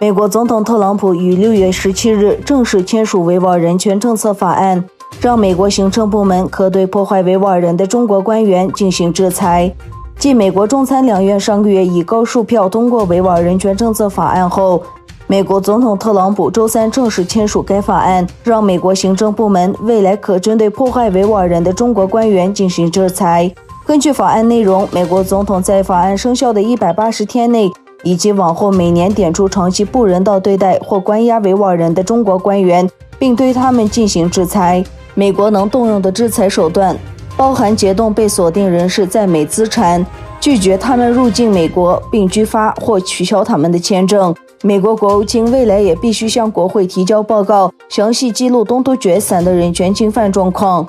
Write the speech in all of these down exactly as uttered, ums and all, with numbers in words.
美国总统特朗普于六月十七日正式签署维吾尔人权政策法案，让美国行政部门可对破坏维吾尔人的中国官员进行制裁。继美国众参两院上个月以高数票通过维吾尔人权政策法案后，美国总统特朗普周三正式签署该法案，让美国行政部门未来可针对破坏维吾尔人的中国官员进行制裁。根据法案内容，美国总统在法案生效的一百八十天内，以及往后每年点出长期不人道对待或关押维吾尔人的中国官员，并对他们进行制裁。美国能动用的制裁手段包含解冻被锁定人士在美资产，拒绝他们入境美国，并拘发或取消他们的签证。美国国务卿未来也必须向国会提交报告，详细记录东突厥斯坦的人权侵犯状况。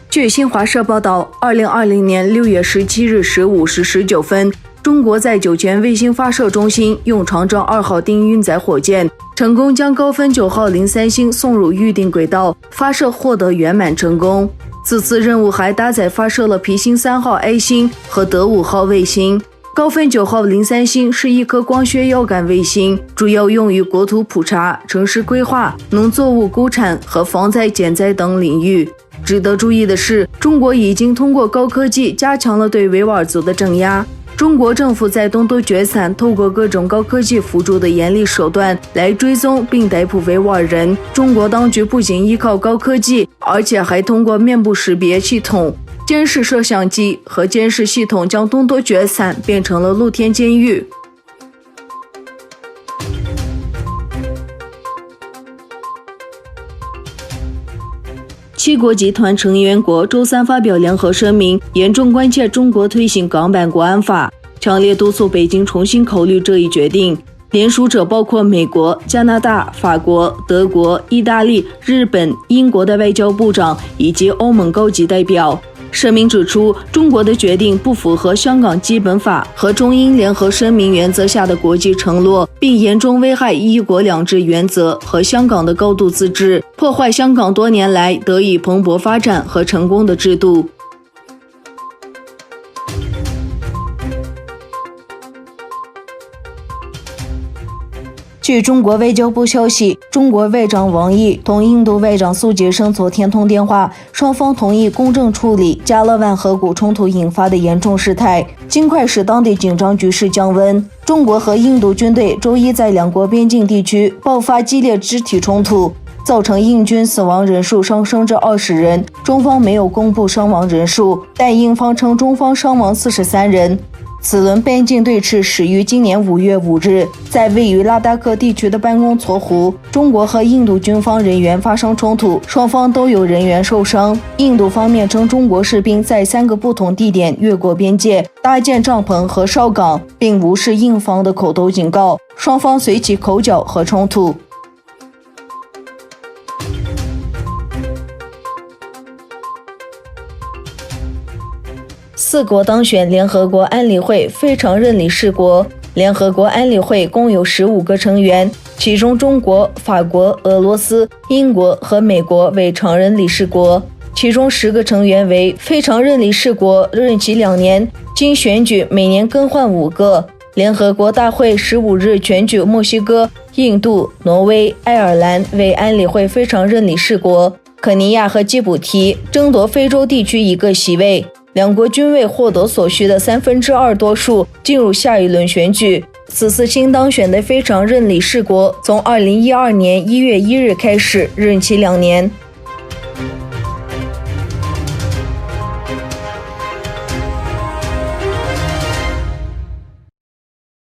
据新华社报道，二零二零年六月十七日十五时十九分，中国在酒泉卫星发射中心用长征二号丁运载火箭成功将高分九号零三星送入预定轨道，发射获得圆满成功。此次任务还搭载发射了皮星三号A星和德五号卫星。高分九号零三星是一颗光学遥感卫星，主要用于国土普查、城市规划、农作物估产和防灾减灾等领域。值得注意的是，中国已经通过高科技加强了对维吾尔族的镇压。中国政府在东突厥斯坦透过各种高科技辅助的严厉手段来追踪并逮捕维吾尔人。中国当局不仅依靠高科技，而且还通过面部识别系统、监视摄像机和监视系统，将东突厥斯坦变成了露天监狱。七国集团成员国周三发表联合声明，严重关切中国推行港版国安法，强烈督促北京重新考虑这一决定。联署者包括美国、加拿大、法国、德国、意大利、日本、英国的外交部长以及欧盟高级代表。声明指出，中国的决定不符合香港基本法和中英联合声明原则下的国际承诺，并严重危害一国两制原则和香港的高度自治，破坏香港多年来得以蓬勃发展和成功的制度。据中国外交部消息，中国外长王毅同印度外长苏杰生昨天通电话，双方同意公正处理加勒万河谷冲突引发的严重事态，尽快使当地紧张局势降温。中国和印度军队周一在两国边境地区爆发激烈肢体冲突，造成印军死亡人数上升至二十人，中方没有公布伤亡人数，但印方称中方伤亡四十三人。此轮边境对峙始于今年五月五日，在位于拉达克地区的班公错湖，中国和印度军方人员发生冲突，双方都有人员受伤。印度方面称，中国士兵在三个不同地点越过边界，搭建帐篷和哨岗，并无视印方的口头警告，双方随即口角和冲突。四国当选联合国安理会非常任理事国。联合国安理会共有十五个成员，其中中国、法国、俄罗斯、英国和美国为常任理事国。其中十个成员为非常任理事国，任期两年，经选举每年更换五个。联合国大会十五日选举墨西哥、印度、挪威、爱尔兰为安理会非常任理事国。肯尼亚和基普提争夺非洲地区一个席位，两国均未获得所需的三分之二多数，进入下一轮选举。此次新当选的非常任理事国从二零一二年一月一日开始，任期两年。